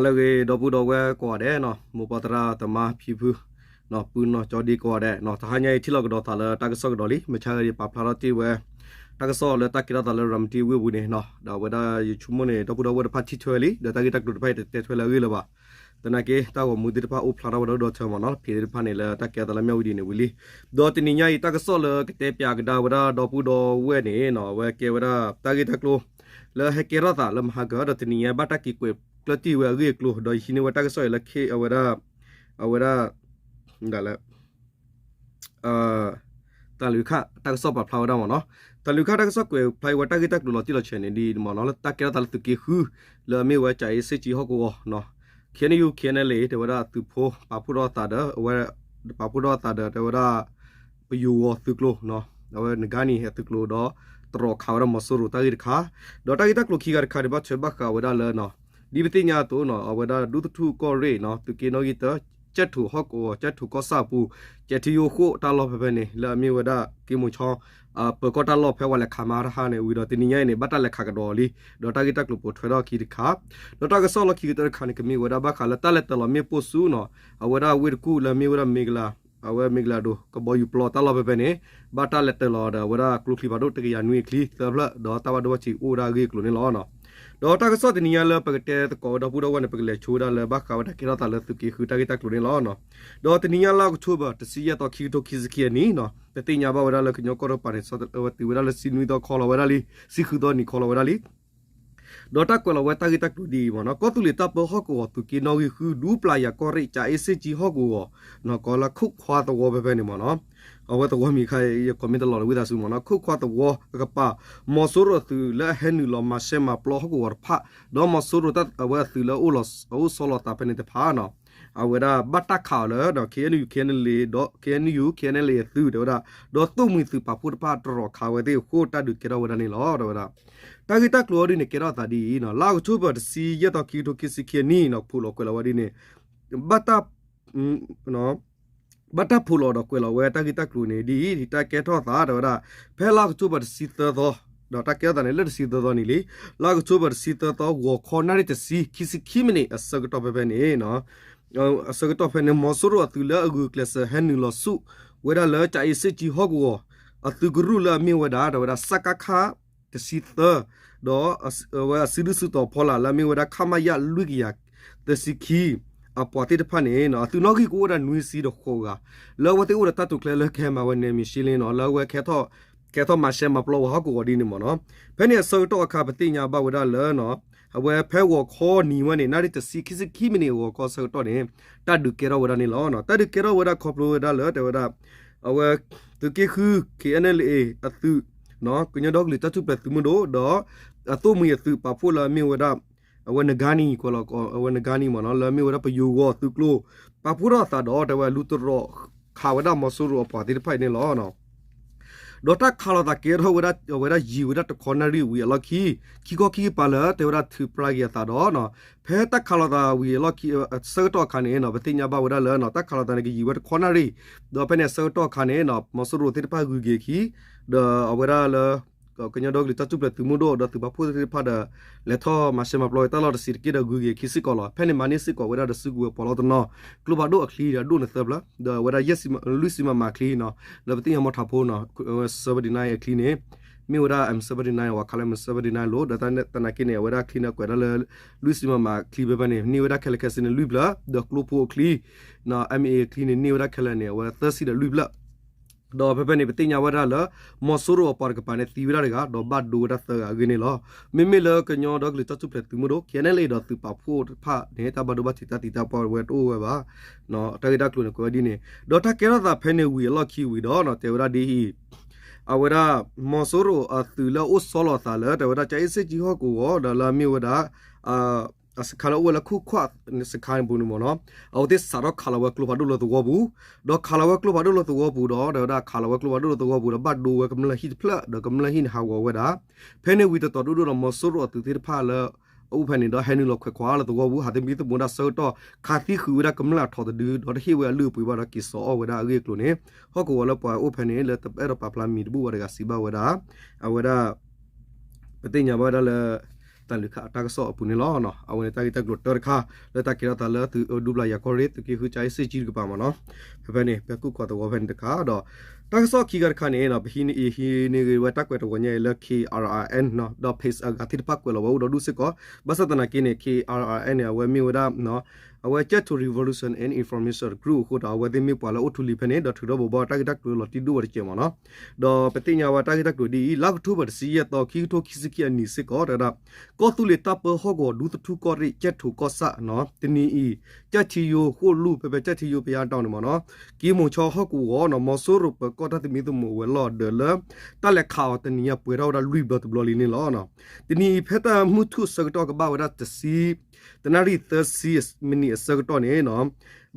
လၢအဂ့ၤ ဒီပုၢ်ဒီဝဲၢ်ကိးဂၤဒဲးနီၤ, မိၢ်ပၢ်သရၣ်သမါဖံဖု ပုၢ်နီၢ်ကၠီဒ့ကိးဂၤဒဲးနီၤ, တဟါညါအံၤထံၣ်လိာ်ကဒီးသးလၢတၢ်ကစီၣ်ကဒီးလံ, မုၢ်ဆါတနံၤပာ်ဖျါထီၣ်တ့ၢ်ဝဲ တၢ်ကစီၣ်လၢတၢ်ကဲထီၣ်သးလၢရၤမတံဝ့ၢ်ပူၤန့ၣ်နီၤ, ဒီးအဝဲဒၣ်ယဆိကမိၣ်န့ၣ် ဒီပုၢ်ဒီဝဲၢ်တဖၣ်ထံၣ်ထွဲလံ, ဒီးတၢ်ဂ့ၢ်တၢ်ကျိၤတဖၣ်အံၤတတဲထွဲလၢအဂ့ၢ်လၢၤဘၣ်. သနာ်က့ တၢ်ဂီၤမူသ့ၣ်တဖၣ်အိၣ်ဖျါထီၣ်ဝဲဒီဒူၣ်ဒီထၢမ့ၢ်နီၤ, ဖဲသ့ၣ်တဖၣ်န့ၣ် လၢတၢ်ကဲထီၣ်သးလၢမၠၣ်ဝတံၤန့ၣ်ဝံၤလံ. ဒီးတနံၤညါအံၤ တၢ်ကစီၣ်လၢကတဲပၠးကဒါဝဲဒၣ်ဒီပုၢ်ဒီဝဲၢ်န့ၣ်နီၤ, အဝဲကဲဝဲဒၣ်တၢ်ဂ့ၢ်တၢ်ကျိၤ လၢဟဲကဲထီၣ်သးလၢမဟါကၢၤ ဒီးတနံၤညါဘၣ်တၢ်က့ၤကွဲးကျၢၢ်တံၢ်ဝဲအဂ့ၢ်အကျိၤ, ဒီးယဟံးန့ၢ်ဝဲတၢ်ကစီၣ်အံၤလၢ အဝဲဒၣ် အဝဲဒၣ် ဒ်လဲၣ် တၢ်လုၢ်ခၣ်တၢ်ကစီၣ်ပာ်ဖျါဝဲဒၣ်မ့ၢ်နီၤ, တၢ်လုၢ်ခၣ်တၢ်ကစီၣ်ကွဲးဖျါဝဲတၢ်ဂ့ၢ်တၢ်ကျိၤလီၤတံၢ်လီၤဆဲးန့ၣ်ဒ်အံၤမ့ၢ်နီၤ, လၢတၢ်ကဲထီၣ်သးလၢသုးက့ဃု လၢအမ့ၢ်ဝဲကၠၤအ့စ့ၣ်ကၠံဟီၣ်ကဝီၤ KNU KNLA တဲဝဲဒၣ်သုးဖိ ပာ်ဖှိၣ်ထီၣ်အသးဒီး အဝဲ ပာ်ဖှိၣ်ထီၣ်အသးဒီး တဲဝဲဒၣ် ပယိၤဂီၤသုးကျိၤ အဝဲနဂါနံၤအသုးကျိၤဒီး တြီခးဝဲဒၣ်မီၤစိရိၤတၢ်ဂ့ၢ်တခါ, ဒီးတၢ်ဂ့ၢ်တၢ်ကျိၤခံဂၤတခါန့ၣ် ဘၣ်ထွဲဘၣ်ဃးဝဲဒၣ်လၢ ဒ်ပသ့ၣ်ညါအသိးနီၤ, အဝဲဒၣ်ဒူသထူၣ်ကီၢ်ရ့ၣ်နီၤ, သုးက့နီၣ်ဂံၢ်တၢ ကၠဲၣ်ထိၣ်ဟီၣ်ကဝီၤ ကၠဲၣ်ထိၣ်ကီၢ်ဆၣ်အပူၤ ကၠဲးထံယိဃိၣ်တၢ်လီၢ်ဖဲဖဲန့ၣ် လၢအမ့ၢ်ဝဲဒၣ်က့မိၤဆီ ပၢၤကီၢ်တၢ်လီၢ်ဖဲဝဲလဲၤခးမါတဟါန့ၣ်ဝံၤဒီး တနံၤညါအံၤန့ၣ် ဘၣ်တၢ်လဲၤခးကဒီးလံ, ဒီးတၢ်ဂ့ၢ်တၢ်ကျိၤပိာ်ထွဲထီၣ်ခံတခါ, ဒီးတၢ်ကစီၣ်လီၢ်ခံကတၢၢ်တခါန့ၣ် ကမ့ၢ်ဝဲဒၣ်ဘၣ်ဃးလၢတၢ်လဲၤတၢၤလီၤမ့ၣ်ပိၢ်ဆူနီၤ, အဝဲဒၣ်ဝ့ၢ်တကူၣ်လၢအမ့ၢ်ဝဲဒၣ်မ့ၢ်ကလၤ အဝဲမ့ၢ်ကလၤဒိၣ် ကဘီယူၤပျီတၢ်လီၢ်ဖဲဖဲန့ၣ် ဘၣ်တၢ်လဲၤတၢၤလီၤဒီးအဝဲဒၣ်ကျိချံဖးဒိၣ်တကယၤနွံအချံသၢဖျၢၣ် ဒီးတၢ်ဘၣ်ဒိဘၣ်ထံးအိၣ်ဝဲဒၣ်အဂ့ၢ်အကျိၤန့ၣ်လီၤ. ဒီးတၢ်ကစီၣ်တနံၤညါလၢပကတဲသကိးဝဲဒီပုၢ်ဒီဝဲၢ်န့ၣ် ပကလဲၤဆိဝဲဒၣ်လၢဘၣ်ဃးဝဲတၢ်ကဲထီၣ်သးလၢသုးက့ဃုတၢ်ဂ့ၢ်တၢ်ကျိၤန့ၣ်လီၤ. ဒီးတနံၤညါလါအီးကထိဘၢၣ် တဆံယဲၢ်သီ ခံကထိခံဆံခံအနံၣ်နီၤ, ပသ့ၣ်ညါဘၣ်ဝဲဒၣ်လၢကညီကီၢ်တပၤန့ၣ် အဝဲတုၤဝဲဒၣ်လၢဆံနွံသီခီလီၤဝဲဒၣ်လံ, ဆံဃုသီနံၤခီလီၤဝဲဒၣ်လံ ဒီးတၢ်ကွဲးလီၤဝဲတၢ်ဂ့ၢ်တၢ်ကျိၤဒ်အံၤမ့ၢ်နီၤ, ကီၢ်သူလ့ၤတၢ်ပၢဟီၣ်ကဝီၤ သုးက့နီၣ်ဂံၢ်ဃု ဒူပျၢ်ယၤကီၢ်ရ့ၣ် ကၠၤအ့စ့ၣ်ကၠံဟီၣ်ကဝီၤ နီၢ်ကီၢ်လၢခိၣ်ခွါသဝီဖဲဖဲန့ၣ်မ့ၢ်နီၤ, အဝဲသဝီမံၤခါ ယကွဲးမ့ၢ်တလီၤလၢဝံသးစူၤမ့ၢ်နီၤ, ခိၣ်ခွါသဝီတကပၤ မီၤစိရိၤအသုးလၢအဟဲနုာ်လီၤမၤရှဲမၤပျီဟီၣ်ကဝီၤတဖၣ် ဒီးမီၤစိရိၤအဝဲအသုးလၢအအိၣ်ဆီလီၤသးဖဲန့ၣ်တဖၣ်နီၤ အဝဲဒၣ်ဘၣ်တၢ်ခးအီၤလၢ KNU KNLA ဒီး KNU KNLA အသုးတဲဝဲဒၣ် ဒီးသိၣ်မှံၤသုးပာ်ဖှိၣ်တဖၣ်တြီခးဝဲသ့ၣ်အဃိ တၢ်ဒုးကဲထီၣ်ဝဲဒၣ်န့ၣ်လီၤ တဲဝဲဒၣ်. တၢ်ဂ့ၢ်တၢ်ကျိၤအီၤဒ်န့ၣ် ကဲထီၣ်အသးဒ်အံၤနီၤ, လါအီးကထိဘၢၣ် တဆံယဲၢ်သီ ခံကထိခံဆံခံအနံၣ်နီၤ ဖိးလီၤကွဲးလီၤဝဲဒ်န့ၣ် ဘၣ်တၢ် ဘၣ်တၢ်ဖိးလီၤဒီးကွဲးလီၤဝဲတၢ်ဂ့ၢ်တၢ်ကျိၤန့ၣ်ဒ်အံၤ တၢ်ကဲထီၣ်သးတဲဝဲဒၣ် ဖဲလါအီးကထိဘၢၣ် တဆံသၢသီ ဒီးတၢ်ကဲထီၣ်သးန့ၣ်လၢတဆံသၢသီန့ၣ်လံ, လါအီးကထိဘၢၣ် တဆံသၢသီ ဂီၤခီနၣ်ရံၣ်တဆံ ခံဆံခံမံးနံးအဆၢကတီၢ်ဖဲဖဲန့ၣ် အဆၢကတီၢ်ဖဲန့ၣ် မီၤစိရိၤအသုးလၢအဂုာ်ကျဲးစၢးဟဲနုာ်လီၤဆူၣ်ဝဲဒၣ်လၢ ကၠၤအ့စ့ၣ်ကၠံဟီၣ်ကဝီၤ အသုးကရူၢ်လၢအမ့ၢ်ဝဲဒၣ် တဲဝဲဒၣ် စကခ တဆံသၢ ဒီးအဝဲအစုဒုၣ်စုတီၤဖီလာ်လၢအမ့ၢ်ဝဲဒၣ် ခမရ လွံၢ်ကယၤသၢဆံခံ အပှၤသ့ၣ်တဖၣ်န့ၣ် အသုးနီၣ်ဂံၢ်ကအိၣ်ဝဲဒၣ်နွံဆံဒီးဃိးဂၤ လၢအဝဲသ့ၣ်အိၣ်ဒီးတၢ်တိာ်ကျဲၤလၢကဟဲမၤဝဲ နယ်မြေရှင်းလင်း နီၤ လၢအဝဲ ကဲထီၣ်မၤရှဲမၤပျီဝဲဟီၣ်ကဝီၤဒ်န့ၣ်မ့ၢ်နီၤ, ဖဲန့ၣ်အဆၢကတီၢ်အခါ ပသ့ၣ်ညါဘၣ်ဝဲဒၣ်လၢ အဝဲဖဲဂီၤခီနံၤဝဲန့ၣ် နၣ်ရံၣ်တဆံ ခံဆံခံမံးနံးအဂီၤခီအဆၢကတီၢ်န့ၣ် တၢ်ဒုးကဲထီၣ်ဝဲဒၣ်န့ၣ်လီၤ. တၢ်ဒုးကဲထီၣ်ဝဲဒၣ်ခီဖျိဝဲဒၣ်လၢ တဲဝဲဒၣ် အဝဲ သုးက့ဃု KNLA အသုး ကညီဒီကလုာ်တၢ်ထူၣ်ဖျဲးသုးမုၢ်ဒိၣ် ဒီးအသိၣ်မှံၤအသုးပာ်ဖှိၣ်လၢအမ့ၢ်ဝဲဒၣ် အဝဲနဂါနံၤ ကွဲးလီၤအဝဲနဂါနံၤမ့ၢ်နီၤ လၢအမ့ၢ်ဝဲဒၣ်ပယိၤဂီၤသုးကျိၤ ပာ်ဖှိၣ်ထီၣ်အသးဒီးတဲဝဲလူၤတရီခးဝဲဒၣ်မီၤစိရိၤအပှၤသ့ၣ်တဖၣ်အံၤန့ၣ်လီၤ. ဒီးတၢ်ခးလိာ်သးကဲထီၣ်ဝဲဒၣ် အဝဲဒၣ်ယံာ်ဝဲဒၣ်တခီနၣ်ရံၣ်ဝံၤအလီၢ်ခံ ခံခီခံကပၤလၢ တဲဝဲဒၣ်ထုးပြါက့ၤအသးဒီး ဖဲတၢ်ခးလိာ်သးဝံၤအလီၢ်ခံ အဆၢကတီၢ်အခါန့ၣ် ပသ့ၣ်ညါဘၣ်ဝဲဒၣ်လၢ တၢ်ခးလိာ်သးန့ၣ်ကယံာ်ဝဲတခီနၣ်ရံၣ် ဒီးဖဲန့ၣ်အဆၢကတီၢ်အခါန့ၣ် မီၤစိရိၤသ့ၣ်တဖၣ်ဂုၤက့ၤအခံ ဒီးအဝဲဒၣ်လၢ ကညီဒီကလုာ်တၢ်ထူၣ်ဖျဲးသုးမုၢ်ဒိၣ် ဒီးသုးပာ်ဖှိၣ်သ့ၣ်တဖၣ်ဒီး လဲၤထီၣ်မၤရှဲမၤပျီဝဲတၢ်လီၢ်တဆံးတက့ၢ်ဒီးဂုၤက့ၤအခံစ့ၢ်ကီးလီၤ. ဖဲန့ၣ်မၤန့ၢ်စ့ၢ်ကီးဝဲဒၣ်ဒီးစုကဝဲၤပှၤလီၢ်တနီၤ ကျိဖးဒိၣ်အချံဒီးဒိၣ်န့ၢ်သၢဖျၢၣ် ဒီးအဝဲဒၣ် လွံၢ်ဆံမမအချံနီၤ လၢပသ့ၣ်ညါမီထးဖိနီၤ seventy-nine အချံန့ၣ် မ့ၢ်ဝဲဒၣ် M seventy-nine ဝဲခါလၢ M seventy-nine လိၤ ဒီးသနာ်က့န့ၣ် အဝဲဒၣ်အချံန့ၣ်ကွဲးဒၣ်လၢ လွံၢ်ဆံမမအချံဖဲဖဲန့ၣ် န့ၢ်ဝဲဒၣ်ခဲလၢာ်ခဲဆ့န့ၣ်လွံၢ်ဖျၢၣ် ဒီးကျိဖိအချံ MA အချံန့ၣ် န့ၢ်ဝဲဒၣ်ခဲလၢာ်န့ၣ် အဝဲသၢဆံဒီးလွံၢ်ဖျၢၣ် ဒီးဖဲဖဲန့ၣ် ပသ့ၣ်ညါဝဲဒၣ်လၢ မီၤစိရိၤအပှၤတကပၤန့ၣ် သံဝဲဒၣ်တဂၤ ဒီးဘၣ်ဒိဝဲဒၣ်သၢဂၤအဂ့ၢ်န့ၣ်လီၤ. မ့မ့ၢ်လၢကညီဒီကလုာ်တၢ်ထူၣ်ဖျဲးသုးမုၢ်ဒိၣ် KNLA ဒီးသုးပာ်ဖှိၣ်တဖၣ်န့ၣ် တၢ်ဘၣ်ဒိဘၣ်ထံးတၢ်သံတၢ်ပှၢ်ဝဲတအိၣ်ဝဲဘၣ်. တၢ်ဂ့ၢ်တၢ်ကျိၤန့ၣ်ကွဲးဝဲဒ်န့ၣ် ဒီးတၢ်ကဲထီၣ်သးဖဲန့ၣ်ဝံၤအလီၢ်ခံဝံၤဒီး တဲဝဲဒၣ်ဒ်အံၤ အဝဲဒၣ် မီၤစိရိၤအသုးလၢအအိၣ်ဆီလီၤအသးလၢ တဲဝဲဒၣ် ကၠၤအ့စ့ၣ်ကၠံဟီၣ်ကဝီၤ ဒီးလၢအမ့ၢ်ဝဲဒၣ် အစခါလၢအိၣ်ဝဲလၢခိၣ်ခွါစခါန့ၣ်ပူၤန့ၣ်မ့ၢ်နီၤ အဝဲသ့ၣ်စးထီၣ်ခးလီၤဝဲကျိဖးဒိၣ်လၢသဝီပူၤ ဒီးခးလီၤဝဲကျိဖးဒိၣ်လၢသဝီပူၤဒီး တဲဝဲဒၣ်ခးလီၤဝဲကျိဖးဒိၣ်လၢသဝီပူၤဒီး ဘၣ်ဒိဝဲကမျၢၢ်ဟံၣ်တဖျၢၣ် ဒီးကမျၢၢ်ဟံၣ်န့ၣ်ဟးဂီၤဝဲဒၣ် ဖဲန့ၣ်ဝံၤတတီၤဒိၣ်ဒိၣ်ဒီး မီၤစိရိၤအသုးသ့ၣ်တဖၣ်လၢ အအိၣ်ဖဲန့ၣ်ဒီး ဟဲနုာ်လီၤခွဲးခွါလၢသဝီပူၤ ဟးသမံသမိးဒၣ်ဆၢကတီၢ် ခးသံဃုာ်ဝဲဒၣ်ကမျၢၢ်အထီၣ်တဒု ဒီးတဟ့ၣ်ဝဲအလုၢ်အပှ့ၤဘၣ်ဒီး က့ၤစိာ်အီၣ်ဝဲဒၣ်အဂ့ၢ်အကျိၤန့ၣ် ဟီၣ်ကဝီၤလၢပှၤအိၣ်ဖဲန့ၣ် လၢတအဲၣ်ဒိးပာ်ဖျါမံၤတဘူၣ်ဘၣ်တဂၤစံးဘၣ်ဝဲဒၣ် အဝဲဒၣ် ပသ့ၣ်ညါဘၣ်ဝဲဒၣ်လၢ တၢ်လုၢ်ခးအတၢ်ကစီၣ်အပူၤန့ၣ်လီၤ. အဝဲန့ၣ်တၢ်ဂ့ၢ်တၢ်ကျိၤတၢတခါ လၢတၢ်ကဲထီၣ်သးလၢသုးဒူပျၢ်ယၤကီၢ်ရ့ၣ် သုးက့ဃုကၠါအ့ၣ်စ့ၣ်ကၠံတကပၤမ့ၢ်နီၤ, ဖဲဖဲန့ၣ် ပၢၤကူၣ်ခီသဝီဖဲန့ၣ်တခါဒီး တၢ်ကစီၣ်ခံဂၤတခါန့ၣ် ပဟံးန့ၢ်ဂ့ၤဝဲတၢ်ကွဲးတဝီညါအံၤလၢ ခ့ၣ်အၣ်အၣ်အၣ်အၣ် ဒီး page အဂၤသ့ၣ်တဖၣ်ကွဲးလီၤဝဲအိၣ်ဒီးဒူၣ်စ့ၢ်ကီး, ဘၣ်ဆၣ်သနာ်က့န့ၣ် ခ့ၣ်အၣ်အၣ်အၣ်အၣ်န့ၣ် အဝဲမ့ၢ်ဝဲဒၣ် အဝဲကၠဲၣ်ထိၣ် Revolution and Information Group အဃိဒီး အဝဲသ့ၣ်မ့ၢ်ပှၤလၢအိၣ်ထူလံၤဖဲန့ၣ် ဒီးထုးထီၣ်ဘိးဘၣ်တၢ်ဂ့ၢ်တၢ်ကျိၤလီၤတံၢ်ဒိၣ်ဝဲတကဲးမ့ၢ်နီၤ. ဒီးပသ့ၣ်ညါဝဲတၢ်ဂ့ၢ်တၢ်ကျိၤဒ်အံၤ လါအီးကထိဘၢၣ်တဆံယဲၢ်သီ ခံကထိခံဆံခံအနံၣ်စ့ၢ်ကီး တဝဲဒၣ် ကီၢ်သူလ့ၤတၢ်ပၢဟီၣ်ကဝီၤဒူသထူကီၢ်ရ့ၣ် ကၠဲၣ်ထိၣ်ကီၢ်ဆၣ် တနံၤအံၤ ကၠၢ်ထံယိ ဃိၣ်လူၢ် ဖဲဖဲကၠၢ်ထံယိ ဘုရားတောင်န့ၣ်မ့ၢ်နီၤ, က့ၤမိၤဆီဟီၣ်ကဝီၤနီၤ မီၤစိရိၤပၢၤကီၢ်တၢ်သမံသမိးဝဲလီၤဒီးလၢ တၢ်လဲၤခးအီၤတနံၤညါပှဲၤထီၣ်ဝဲဒၣ်လွံၢ်ဘျီတဘျီလံန့ၣ်လီၤ. တနံၤအံၤဖဲတၢ်မုၢ်ထူၣ်ဆၢကတီၢ်ကဘၣ်ဝဲဒၣ်တဆံ တနၣ်ရံၣ်သၢဆံ မံးနံးအဆၢကတီၢ်န့ၣ်နီၤ,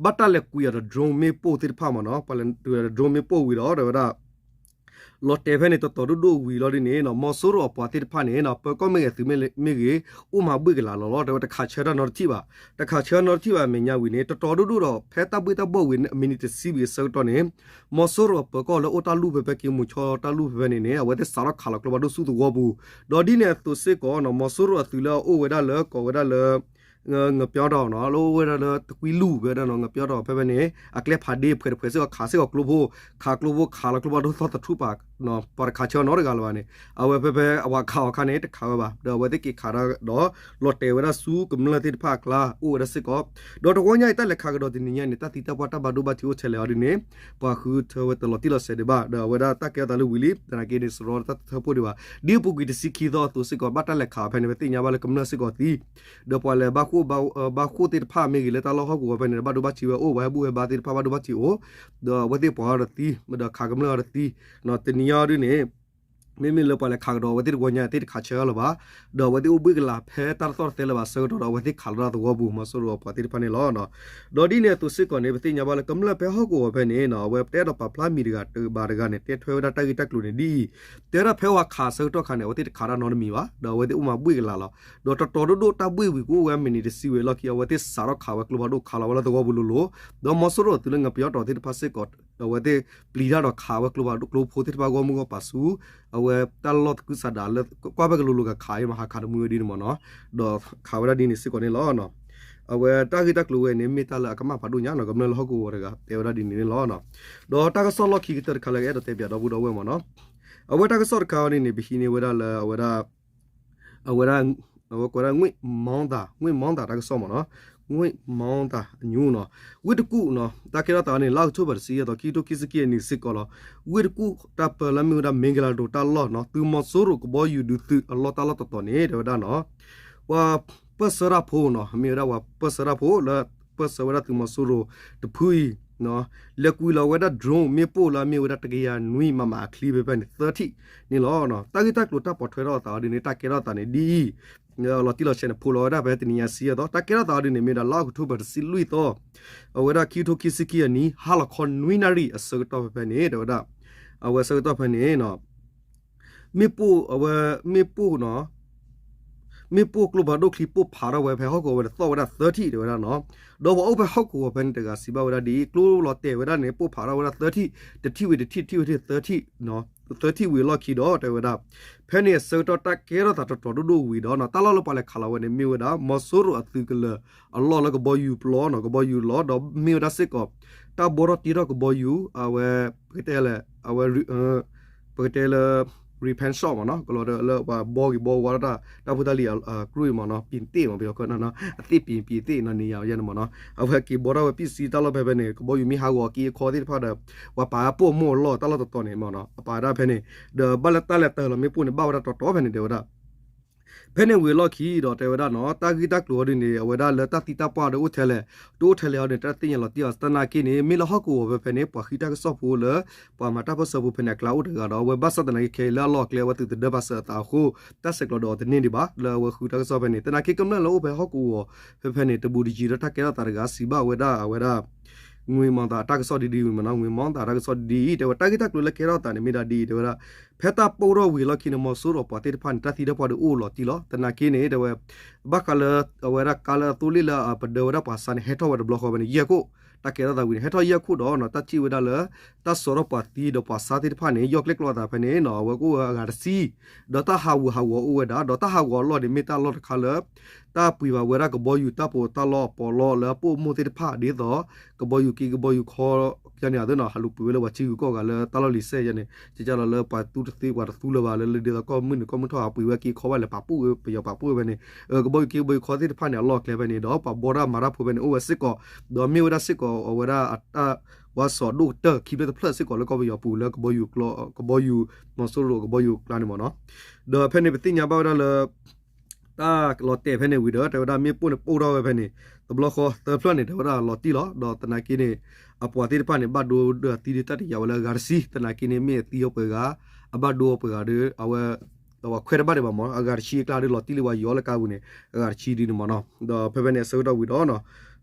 ဘၣ်တၢ်လဲၤကွံာ်အီၤဒီး drone မ့ၣ်ပိၢ်သ့ၣ်တဖၣ်မ့ၢ်နီၤ, ပှၤလဲၤတုၤဒီး drone မ့ၣ်ပိၢ်ဝံၤဒီး တဝဲဒၣ် လီၤတဲာ်ဖဲန့ၣ် တတီၤဒိၣ်ဒိၣ်ဝံၤလီၤဒ်န့ၣ်နီၤ, မီၤစိရိၤအပှၤသ့ၣ်တဖၣ်န့ၣ်နီၤ ပၢၤကီၢ်မ့ၢ်ဂ့ၤသုးမ့ၢ်ဂ့ၤ အိၣ်မၤဘှ့ၣ်ကလာ်လီၤလီၤ တဝဲတခးဆၢတၢ်နီတထံၣ်ဘၣ်, တခးဆၢနီတထံၣ်ဘၣ်အမဲာ်ညါဝံၤန့ၣ် တတီၤဒိၣ်ဒိၣ်ဒီး ဖဲတၢ်ဘှ့ၣ်တၢ်ဘှီၣ်ဝံၤ မံးနံးတဆံဝံၤအဆၢကတီၢ်န့ၣ် မီၤစိရိၤအပၢၤကီၢ်လၢအိၣ်တၢ်လူၢ်ဖဲဖဲက့ၤမိၤဆီတၢ်လူၢ်ဖဲဖဲန့ၣ်န့ၣ် အဝဲသ့ၣ်စးထီၣ်ခးလီၤကျိဖးဒိၣ်ဆူသဝီပူၤ, ဒီးဒ်န့ၣ်အသိးစ့ၢ်ကီးနီၤ မီၤစိရိၤအသုးလၢအအိၣ်ဝဲဒၣ်လၢကိးဝဲဒၣ်လၢ ငပျီတီၤနီၤ လၢအိၣ်ဝဲဒၣ်လၢတကွံလူၢ်ဝဲဒၣ်နီၤ ငပျီတီၤဖဲဖဲန့ၣ် အကျဲဖးဒ့ဖှဲးတဖှဲးစ့ၢ်ကီးခးစ့ၢ်ကီးကျိဖိ, ခးကျိဖိခးလီၤကျိဖးဒိၣ်သီသထူၣ်ပာ် ပှၤတခးဆၢနီတဂၤလၢၤဘၣ်န့ၣ် အဝဲဖဲဖဲအဝဲခးအီၤခါန့ၣ် တခးဝဲဘၣ် ဒီးအဝဲသ့ၣ်က့ၤခးဒီး လီၤတဲာ်ဝဲဒၣ်ဆူကမျၢၢ်သ့ၣ်တဖၣ်အကျါ အိၣ်ဝဲဒၣ်စ့ၢ်ကီး, ဒီးတဝီညါအံၤတၢ်လဲၤခးကဒီးတနံၤညါန့ၣ် တၢ်သံတၢ်ပှၢ်တၢ်ဘၣ်ဒိဘၣ်ထံးအိၣ်ထဲလဲၣ်အီၤဒ်န့ၣ် ပှၤဃုထၢဝဲတလီၤတံၢ်လီၤဆဲးဒံးဘၣ် ဒီးအဝဲဒၣ်တၢ်ကဲထီၣ်သးလၢဝံၤလံ သနာ်က့န့ၣ် စရီတၢ်တထၢဖှိၣ်ဒံးဘၣ် ဒ်အပူၤကွံာ်တဆံခံသီအသိးစ့ၢ်ကီး ဘၣ်တၢ်လဲၤခးဖဲန့ၣ် ပသ့ၣ်ညါဘၣ်လၢကမျၢၢ်စ့ၢ်ကီးသံ ဒီးပှၤလဲၤဘၣ်ဃိၣ် ဘၣ်ဃိၣ်သ့ၣ်တဖၣ်မ့ၢ်ဂ့ၤလၢတၢ်လီၢ်ဟီၣ်ကဝီၤဖဲန့ၣ် ဘၣ်ဒိဘၣ်ထံးဝဲအိၣ် ပှၤဟဲဘူၣ်ဟဲဘါသ့ၣ်တဖၣ်ဘၣ်ဒိဘၣ်ထံးအိၣ်, ဒီးအဝဲသ့ၣ်ပှၤအီၤတသံ ဒီးခးကမျၢၢ်အီၤတသံ, တနံၤညါဒ်န့ၣ် မ့မ့ၢ်လၢပှၤလဲၤခးကဒီးအဝဲသ့ၣ်တဝီညါသ့ၣ်တခးဆၢအီၤလၢၤဘၣ်, ဒီးအဝဲသ့ၣ်အိၣ်ဘှ့ၣ်ကလာ်ဖဲတၢ်တသီၣ်တသဲလၢၤဘၣ်ဆၢကတီၢ်ဒီး အဝဲသ့ၣ်ခးလီၤတၢ်သဝီပူၤ မီၤစိရိၤအပှၤသ့ၣ်တဖၣ်န့ၣ်လီၤ. ဒီးဒ်န့ၣ်အသိးစ့ၢ်ကီးန့ၣ် ပသ့ၣ်ညါဘၣ်လၢကမျၢၢ်ဖဲဟီၣ်ကဝီၤဖဲန့ၣ် အဝဲပတအဲၣ်ဒိးပာ်ဖျါမံၤတဂၤတဘၣ်တဂၤန့ၣ် တဲထွဲဝဲဒၣ်တၢ်ဂ့ၢ်တၢ်ကျိၤန့ၣ်ဒ်အံၤ, တဲဒၣ်ဖဲဝဲခးဆၢကတီၢ်ခါန့ၣ် အဝဲသ့ၣ်တခးတၢ်နီတမံၤဘၣ်, ဒီးအဝဲသ့ၣ်အိၣ်မၤဘှ့ၣ်ကလာ်လီၤ. ဒီးတတီၤဒိၣ်ဒိၣ်တၢ်ဘှ့ၣ်ဝံၤကအိၣ်ဝဲမံးနံးတဆံဝံၤအလီၢ်ခံ အဝဲသ့ၣ်စးထီၣ်ခးဝဲကျိဖးဒိၣ်ခးလီၤဝဲလၢသဝီပူၤလိၤလိၤ, ဒီးမီၤစိရိၤအသုးလၢငပျီတီၤသ့ၣ်တဖၣ်စ့ၢ်ကီး အဝဲသ့ၣ်ပျံၤတၢ်ဒီးခးဝဲကျိဖးဒိၣ်ကျိဖိသ့ၣ်တဖၣ်ဂီၢ်မုၢ်ဂီၢ်ပၤဆူ အဝဲတၢ်လီၢ်သကုၤဆးဒးလၢ ကွၢ်ဖဲကလိၤလိၤကခးအံၤမး ဟးခးတမုာ်ဝဲဒ်န့ၣ်မ့ၢ်နီၤ, ဒီးခးဝဲဒၣ်ဒ်န့ၣ်စ့ၢ်ကီးန့ၣ်လီၤ. အဝဲတၢ်ဂ့ၢ်တၢ်ကျိၤဝဲန့ၣ် မ့ၢ်တၢ်လၢအကမၣ်ဖးဒိၣ်ညါနီၤ ကမျၢၢ်လၢဟီၣ်ကဝီၤတဂၤတဲဝဲဒၣ်ဒ်န့ၣ်န့ၣ်လီၤ. ဒီးတၢ်ကစီၣ်လီၢ်ခံကတၢၢ်တခါလၢကအဲၣ်ဒိးတဲပၠးဒီပုၢ်ဒီဝဲၢ်မ့ၢ်နီၤ, အဝဲတၢ်ကစီၣ်တခါအံၤန့ၣ်န့ၣ် ပဟံးန့ၢ်ဝဲဒၣ်လၢအဝဲဒၣ် အဝဲဒၣ် အဝဲကိးဝဲဒၣ် ငွေ့မီၢ်သး ငွေ့မီၢ်သးတၢ်ကစီၣ်မ့ၢ်နီၤ, ငွေ့မီၢ်သးအညူနီၤ, ဝ့ၢ်တကူၣ်နီၤ တၢ်ကဲထီၣ်သးန့ၣ် လါအီးကထိဘၢၣ်တဆံယဲၢ်သီ ခံကထိခံဆံခံအနံၣ်စ့ၢ်ကီးလီၤ. ဝ့ၢ်တကူၣ်တၢ်ပၢလၢမ့ၢ်ဝဲဒၣ် မ့ၢ်ကလၤဒိၣ်တၢ်လီၢ်နီၤ သုးမီၤစိရိၤကဘီယူၤဒုးသုးအလီၢ်တၢ်လီၢ်တတီၤန့ၣ် တဲဝဲဒၣ်နီၤ ပှၤပၢၢ်ဆၢတၢ်ဖိနီၤ မ့ၢ်ဝဲဒၣ်ပှၤပၢၢ်ဆၢတၢ်ဖိလၢပၢၢ်ဆၢဝဲဒၣ်သုးမီၤစိရိၤတဖုအံၤ လဲၤကွံာ်လီၤဝဲဒၣ် drone မ့ၣ်ပိၢ်လၢအမ့ၢ်ဝဲဒၣ် တကယၤနွံ မမ အချံဖဲဖဲန့ၣ် သၢထံၣ်န့ၣ်လီၤ. တၢ်ဂ့ၢ်တၢ်ကျိၤတၢ်ပိာ်ထွဲထီၣ်အသးအီၤဒ်န့ၣ် တၢ်ကဲထီၣ်သးန့ၣ်ဒ်အံၤ လီၤတံၢ်လီၤဆဲးန့ၣ် ဖိးလီၤဝဲဒၣ်ဖဲတနံၤညါဆံယဲၢ်သီ တၢ်ကဲထီၣ်သးအီၤဒ်န့ၣ် မ့ၢ်ဝဲဒၣ်လါအီးကထိဘၢၣ်တဆံလွံၢ်သီ အဝဲဒၣ်ခံကထိခံဆံခံအနံၣ် ဟါလီၤခီနွံနၣ်ရံၣ်အဆၢကတီၢ်ဖဲဖဲန့ၣ် တဲဝဲဒၣ် အဝဲဆၢကတီၢ်ဖဲန့ၣ် မ့ၣ်ပိၢ် အဝဲ မ့ၣ်ပိၢ်နီၤ မ့ၣ်ပိၢ်ကျိဖးဒိၣ်ချံပိၢ်ဖးထီၣ်ဝဲဖဲဟီၣ်ကဝီၤဝဲန့ၣ် သီၣ်ဝဲဒၣ်သၢထံၣ်တဲဝဲဒၣ်နီၤ. ဒီးပှၤအိၣ်ဖဲဟီၣ်ကဝီၤဖဲန့ၣ်တဂၤစံးဘၣ်ဝဲဒၣ်ဒ်အံၤ ကျိလီၤတဲာ်ဝဲဒၣ်န့ၣ် ပိၢ်ဖးထီၣ်ဝဲဒၣ်သၢထံၣ် တထံၣ်ဝံၤတထံၣ် တထံၣ်ဝံၤတထံၣ် သၢထံၣ်ဝံၤအလီၢ်ခံဒီးတဲဝဲဒၣ် ဖဲန့ၣ်အဆၢကတီၢ်တၢ်ကဲထီၣ်သးတတီၤဒိၣ်ဒိၣ်ဝံၤဒီးနီၤ တၢ်လီၢ်လၢပှၤလဲၤခးလီၤဝဲန့ၣ် မ့ၢ်ဝဲဒၣ် မီၤစိရိၤအသုးကလၢၤအလီၢ်လၢကဘီယူၤပျီနီၤ ကဘီယူၤလီၤ ဒီးမ့ၢ်ဝဲဒၣ်စ့ၢ်ကီး တၢ်ဘှီထီၣ်တ့ထီၣ်ကဘီယူၤ အဝဲ ပကတဲလဲၣ် အဝဲ ပကတဲလၢ repair shop မ့ၢ်နီၤ ကလီၤလၢပှၤဘှီက့ၤဘှီဝါထီၣ်တၢ် တၢ်ဖိတၢ်လံၤအကြွံမ့ၢ်နီၤ ပြင်သစ်မ့ၢ်နီၤ အသ့ၣ် ပြင် ပြင်သစ်နီၤ န့ၣ်ယၤယဲန့ၣ်မ့ၢ်နီၤ အဝဲက့ၤဘှီထီၣ်ဝဲပံၣ်စံတၢ်လီၢ်ဖဲဖဲန့ၣ် ကဘီယူၤမ့ၢ်ဟးဂီၤက့ၤအခီသ့ၣ်တဖၣ်ဒီး ပှၤပာ်အပိာ်မိၢ်အလီၢ်တၢ်လီၢ်တတီၤန့ၣ်မ့ၢ်နီၤ အပာ်ဒၣ်ဖဲန့ၣ် ဒီးဘၣ်လၢတၢ်လဲၤတၢ်လီၤမ့ၣ်ပိၢ်န့ၣ် ဘၣ်ဝဲဒၣ်တီတီဖဲန့ၣ်တဲဝဲဒၣ် ဖဲန့ၣ်ဝံၤအလီၢ်ခံဒီးတဲဝဲဒၣ်နီၤ တၢ်ဂ့ၢ်တၢ်ကျိၤအီၤဒ်န့ၣ် အဝဲဒၣ်လၢတၢ်သံတၢ်ပှၢ်ဒီးအိၣ်ထဲလဲၣ် တအိၣ်ထဲလဲၣ်အီၤန့ၣ် တၢ်သ့ၣ်ညါလီၤတံၢ်အီၤ သနာ်က့န့ၣ် မ့ၢ်လၢဟီၣ်ကဝီၤဖဲဖဲန့ၣ် ပှၤဃံတၢ်ကစီၣ်ဖိလၢ ပှၤမၤတၢ်ပၢၢ်ဆၢဖိဖဲန့ၣ် အကျါအိၣ်တဂၤဒီး အဝဲဘၣ်ဆၣ်သနာ်က့ခဲအံၤလၢအလီၢ်အကျဲအဝဲသုးသဒၢပာ်စၢၤအသးအဃိ တၢ်ဆဲးကျိးဒီးအီၤတန့ၢ်ဒံးဘၣ် လၢအဝဲဃုတၢ်ကစီၣ်ဖဲန့ၣ် သနာ်က့ကမျၢၢ်လၢအိၣ်ဖဲဟီၣ်ကဝီၤဖဲဖဲန့ၣ် တဘူးတယံၤဒီးတၢ်ကဲထီၣ်သးတဂၤစံးဘၣ်ဝဲဒၣ်အဝဲဒၣ် ငွေ့မီၢ်သးတၢ်ကစီၣ်ဒ်ဒ်အံၤမ့ၢ်နီၤ ငွေ့မီၢ်သးတၢ်ကစီၣ်ဒ်ဒ်အံၤ တဲဝဲတၢ်ဂ့ၢ်တၢ်ကျိၤလၢကဲထီၣ်သးန့ၣ်မ့ၢ်ဒၣ်ဒ်အံၤ တဲဝဲဒၣ် ဖဲတၢ်ပိၢ်ထီၣ်ဝံၤအလီၢ်ခံန့ၣ် မီၤစိရိၤပှၤသ့ၣ်တဖၣ်န့ၣ် တၢ်သံတၢ်ပှၢ်ဒီးအိၣ်လီၤတံၢ်လီၤ သနာ်က့န့ၣ် တဲဝဲ ဘၣ်ဃးလၢ အဝဲဒၣ်ကါလၢအသိလ့ၣ်လၢအပဒၢဝဲဒၣ်ပှၤစါန့ၣ် ဟဲထီၣ်ဝဲတဘျီဃီဖဲန့ၣ် ယဲၢ်ခိၣ် တၢ်ကဲထီၣ်သးဝံၤန့ၣ် ဟဲထီၣ်ယဲၢ်ခိၣ်ဒီးနီၤ တၢ်ထံၣ်ဝဲဒၣ်လၢ တၢ်စိာ်ထီၣ်ပှၤသံဒီးပှၤဆါသ့ၣ်တဖၣ်န့ၣ် ယီၢ်ကျဲၣ်ကျီသးဖဲန့ၣ်နီၤ အဝဲကအိၣ်ဝဲအဂၤတဆံ ဒီးတၢ်ဟးဂူာ်ဟးဂီၤအိၣ်ဝဲဒၣ် ဒီးတၢ်ဟးဂီၤအလီၢ်န့ၣ် မ့ၢ်တၢ်လီၢ်တခါလၢ တၢ်ပှ့ၤဘၣ်ဝဲဒၣ်ကဘီယူၤတၢ်ပီးတၢ်လီအပီးလီလၢအပိာ်အမိၢ်သ့ၣ်တဖၣ် ဒ်သိး ကဘီယူၤက့ကဘီယူၤခီ ယန့ၣ်အသိးနီၤ ဟးလူၤပှ့ၤဝဲလၢပှၤထံဂုၤကီၢ်ဂၤလၢတၢ်လီၢ်လံၤစဲၣ်ယဲန့ၣ် ကကလီၤလၢပှၤသူတသ့ပှၤတသူလၢၤဘၣ်လၢ လၢဒ်သိးကီၢ်မုၢ်နုာ်ကီၢ်မုၢ်ထီၣ် ဟးပှ့ၤဝဲက့ခီဘၣ်လဲၣ် ပာ်ပူၣ်ဝဲပယီၤပာ်ပူၣ်ဝဲဖဲန့ၣ် ကဘီယူၤက့ကဘီယူၤခီသ့ၣ်တဖၣ်န့ၣ် အလီၢ်အကျဲဖဲန့ၣ်ဒီး ပှၤဘီတၢ်မၤတၢ်ဖိဖဲန့ၣ် အိၣ်ဝဲစ့ၢ်ကီး ဒီးမ့ၢ်ဝဲဒၣ်စ့ၢ်ကီး အဝဲဒၣ်အတၢ် ပှၤစိာ်ဒိၣ်ကတၢၢ်ခံဖျၢၣ်တဖျၢၣ်စ့ၢ်ကီးလၢကီၢ်ပယီၤပူၤလၢကဘီယူၤကျိ ကဘီယူၤ မီၤစိရိၤကဘီယူၤကျါန့ၣ်မ့ၢ်နီၤ ဒီးဖဲန့ၣ်ပသ့ၣ်ညါဘၣ်ဝဲဒၣ်လၢ တၢ်လီၤတဲာ်ဖဲန့ၣ်ဝံၤဒီး တဲဝဲဒၣ်မ့ၣ်ပိၢ်န့ၣ်ပိၢ်ထီၣ်ဝဲဖဲန့ၣ် တဘျီဃီသၢဖျၢၣ်န့ၣ် တဲဝဲဒၣ်လီၤတံၢ်လီၤ ဒီးသနာ်က့န့ၣ် အပှၤသ့ၣ်တဖၣ်န့ၣ် ဘၣ်ဒိဒီးသံဒ်တၢ်တယာ်ဝဲလၢအဂၤတဆံ သနာ်က့န့ၣ် မ့ၢ်အသံအီၤပှဲၤဂၤ အဘၣ်ဒိအီၤပှဲၤဂၤဒီး အဝဲ ပှၤခွဲးတဘၣ်ဒံးဘၣ်မ့ၢ်နီၤ အဂၤတဆံအကျါဒီးလီၤတံၢ်လံပှၤယီၤလၢကါပူၤန့ၣ် အဂၤတဆံဒ်န့ၣ်မ့ၢ်နီၤ ဒီးဖဲဖဲန့ၣ်အဆၢကတီၢ်ဝံၤဒီးနီၤ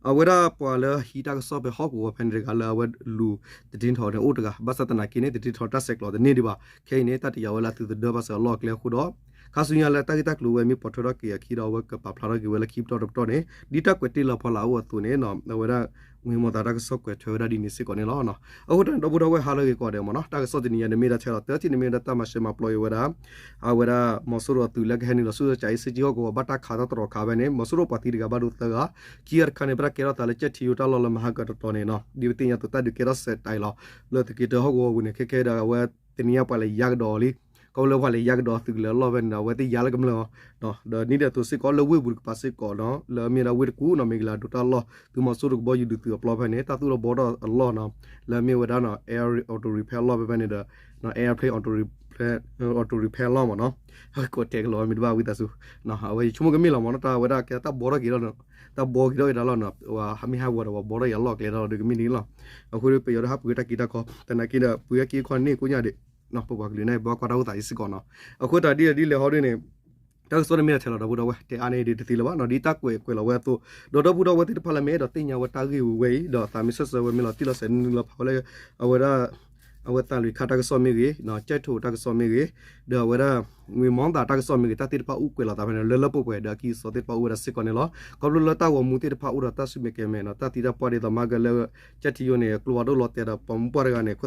အဝဲဒၣ်ပှၤလၢဟံးတၢ်ကစီၣ်ဖဲဟီၣ်ကဝီၤဖဲန့ၣ်တဂၤလၢအဝဲလူၤသထံထီၣ်န့ၣ်အိၣ်တဂၤ ဘၣ်ဆၣ်သနာ်က့န့ၣ် သထံထီၣ်တၢ်ဆဲးကျိးတန့ၢ်ဒံးဘၣ် ခဲအံၤန့ၣ် တၢ်တယာ်ဝဲလၢအသုးသဒၢဘၣ်စၢၤအလီၢ်အကျဲအဃိဒီး ခါဆူညါလၢတၢ်ဂ့ၢ်တၢ်ကျိၤဝဲမ့ၢ်ပိာ်ထွဲထီၣ်က့ၤအခံဒီး အဝဲကပာ်ဖျါထီၣ်က့ၤဝဲလၢခံပတီၢ်တပတီၢ်န့ၣ် ဒ်တၢ်ကွဲးတ့ၢ်လီၤဖီလာ်အိၣ်အသိးန့ၣ် အဝဲဒၣ် ဝ့ၢ်မီၢ်သးတၢ်ကစီၣ်ကွဲးထွဲဝဲဒၣ်ဒ်န့ၣ်စ့ၢ်ကီးန့ၣ်လီၤ. အဃိတၢ်န့ၣ် ဒီပုၢ်ဒီဝဲၢ်ဟါလၢအဂ့ၤကိးဂၤဒဲးမ့ၢ်နီၤ တၢ်ကစီၣ်တနံၤညါန့ၣ် မ့ၢ်ဒၣ်ထဲလီၤတၢ်ထံၣ်န့ၣ် မ့ၢ်ဝဲဒၣ်တၢ်မၤစၢၤမၤပျီက့ၤဝဲဒၣ် အဝဲဒၣ် မီၤစိရိၤအသုးလၢကဟဲနုာ်လီၤဆူကၠၤအ့စ့ကၠံဟီၣ်ကဝီၤ ဘၣ်တၢ်ခးတၢ်တရီၤခးဖဲန့ၣ် မီၤစိရိၤပှၤသံတဂၤဘၣ်ဒိသၢဂၤ ခံဂၤတခါန့ၣ် ပတၢ်ကဲထီၣ်သးလၢကၠဲၣ်ထံယိတၢ်လီၢ်လၢမဟါကတတီၤန့ၣ်နီၤ ဒ်ပသ့ၣ်ညါအသိးတၢ်ဒုးကဲထီၣ်စဲးတၢ်အံၤလီၤ လၢသုးက့တၢဟီၣ်ကဝီၤပူၤန့ၣ် ခဲခဲဒီးအဝဲ တနံၤညါပှၤလဲၤယါကဒီးအီၤလံ ခီဖျိလၢပှၤလဲၤယါကဒီးအသုးကလၢၤအလီၢ်ဖဲန့ၣ်ဒီး အဝဲသ့ၣ်ယါလၢကမျၢၢ်အီၤ ဒီးဒ်န့ၣ်အသိးစ့ၢ်ကီး လၢဝ့ၢ်ပူၤတကပၤစ့ၢ်ကီးနီၤ လၢအမ့ၢ်ဝဲဒၣ်ဝ့ၢ်တကူၣ်နီၤ မ့ၢ်ကလၤဒိးတၢ်လီၢ် သုးမီၤစိရိၤကဘီယူၤဒုးသုးအပျီဖဲန့ၣ် တၢ်သူၣ်ထီၣ်ဘှီထီၣ်အလီၢ်နီၤ လၢအမ့ၢ်ဝဲဒၣ်နီၤ air auto repair လီၢ်ဖဲဖဲန့ၣ်ဒီး airplane auto repair လီၢ်မ့ၢ်နီၤ ကိးတဲာ်ကလီၤမ့ၢ်တဘၣ်ဝံသးစူၤ အဝဲယဆိကမိၣ်ကမ့ၢ်လီၤမ့ၢ်နီၤ တၢ်ဝဲဒၣ်ကဲတၢ်ဘှီထီၣ်က့ၤဒီး တၢ်ဘှီက့ၤထီၣ်က့ၤတၢ်လီၢ်နီၤ ဟးမ့ၢ်ဟးဂီၤဒီး ပှၤဘှီထီၣ်ယၤလီၢ်ကျဲတၢ်လီၢ်ဒီးကမ့ၢ်န့ၣ်လီၤ အဃိဒီးပယီၤဒီးဟးပှ့ၤတၢ်က့ၤတၢ်ခီ သနာ်က့ဒီး ပှ့ၤအက့ၤခီန့ၣ်ကိညါဒံး ပပှၤကလုာ်န့ၣ် ဘၣ်ကွၢ်တၢ်အိၣ်သးအံၤစ့ၢ်ကီးနီၤ အဃိတၢ်ဒ်လဲၣ်ဒ်လဲၣ်ဟီဒ်န့ၣ် တၢ်ကစီၣ်န့ၣ်မ့ၢ်ဒၣ်ထဲလီၤဒီပုၢ်ဒီဝဲၢ် တဲအါန့ၢ်ဒံးတသ့လၢၤဘၣ်နီၤ ဒ်တၢ်ကွဲးကွဲးလီၤဝဲအသိး ဒီးဒီပုၢ်ဒီဝဲၢ်သ့ၣ်တဖၣ်လၢမ့ၢ်အဲၣ်ဒိးသ့ၣ်ညါဝဲတၢ်ဂ့ၢ်ဝဲအံၤ ဒီးသးမ့ၢ်ဆၢၣ်ဆၢဝဲမ့ၢ်လီၤတံၢ်လီၤဆဲးနုာ်လီၤဖးဝဲလၢ အဝဲဒၣ် အဝဲသးလွံၢ်ခါတၢ်ကစီၣ်မ့ၢ်ဂ့ၤ, ကၠဲၣ်ထိတၢ်ကစီၣ်မ့ၢ်ဂ့ၤ, ဒီးအဝဲဒၣ် ဝ့ၢ်မီသးတၢ်ကစီၣ်မ့ၢ်ဂ့ၤ တၢ်သ့ၣ်တဖၣ်အိၣ်ကွဲးလီၤသးဖဲန့ၣ် လၢလၢပှဲၤပှဲၤဒီးအကံၢ်အစီသ့ၣ်တဖၣ်အိၣ်ဝဲဒၣ်စ့ၢ်ကီးန့ၣ်လီၤ. ခီဖျိလၢတၢ်ဂီၤမူသ့ၣ်တဖၣ်အိၣ်ဒီးတၢ်ဆူၣ်မဲာ်ကဲၤမဲာ်နီၤ တၢ်သံတၢ်ပှၢ်ဒ်သိးမၤကလၢ ကၠဲၣ်ထံယိန့ၣ် ကျိဖးဒိၣ်လီၤတဲာ်ဒီး ပှၤမိၢ်ပှၢ်တဂၤန့ၣ် ခိၣ်သၣ်ဃံန့ၣ် လီၤတဲာ်လၢဃီလၢအဖိဒီးကၠီဝဲလၢကၠူလိၤန့ၣ် သံလီၤဃီဖဲန့ၣ်မ့ၢ်နီၤ တၢ်မိၢ်ပှၢ်ဒီးအဖိတဂၤဆံးဆံးဖိလီၤ. အထီၣ်မၤဃါနီၤနီၤ ဖိ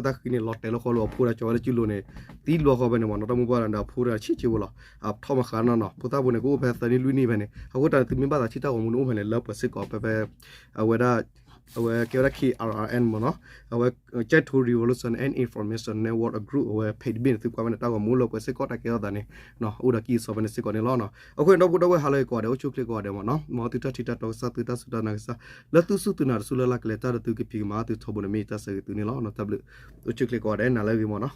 သၣ်ဖိန့ၣ် ကအိၣ်ဖဲသၢနံၣ်လွံၢ်နံၣ်ဖဲန့ၣ် အဃိတၢ်န့ၣ် သုမ့ၢ်ဘၣ်သးထံၣ်တၢ်ဂီၤမူန့ၣ်အိၣ်ဖဲန့ၣ် လၢပှဲၤစ့ၢ်ကီးဖဲဖဲ အဝဲဒၣ် အဝဲကဲဝဲဒၣ် K R R N မ့ၢ်နီၤ အဝဲ Kyaikto Revolution and Information Network အ group အဝဲ page တဘ့ၣ်န့ၣ် သုကွၢ်ဖဲန့ၣ် တၢ်ဂီၤမူလၢပှဲၤစ့ၢ်ကီးတၢ်ကဲထီၣ်သးန့ၣ် အိၣ်ဒီးကံၢ်အစီဖဲန့ၣ်စ့ၢ်ကီးန့ၣ်လီၤ. အဃိန့ၣ် ဒီပုၢ်ဒီဝဲၢ်ဟါလၢအဂ့ၤကိးဂၤဒဲး အိၣ်ဆူၣ်ချ့ကိးဂၤဒဲးမ့ၢ်နီၤ မ်သုတၢ်ထံၣ်တၢ်တီကစၢ် သုတၢ်စူၢ်တၢ်နာ်ကစၢ် လၢသုစူၢ်သုနာ်တစူၢ်လၢ်လၢ်ကလဲာ်တၢ်ဒီးသုကဖံးကမၤသုထီဘိန့ၣ်မ့ၢ်ယတၢ်ဆၢဂ့ၤသုန့ၣ်လီၤ. တၢ်ဘျုး အိၣ်ဆူၣ်ချ့ကိးဂၤဒဲး နၤလၢအဂ့ၤမ့ၢ်နီၤ.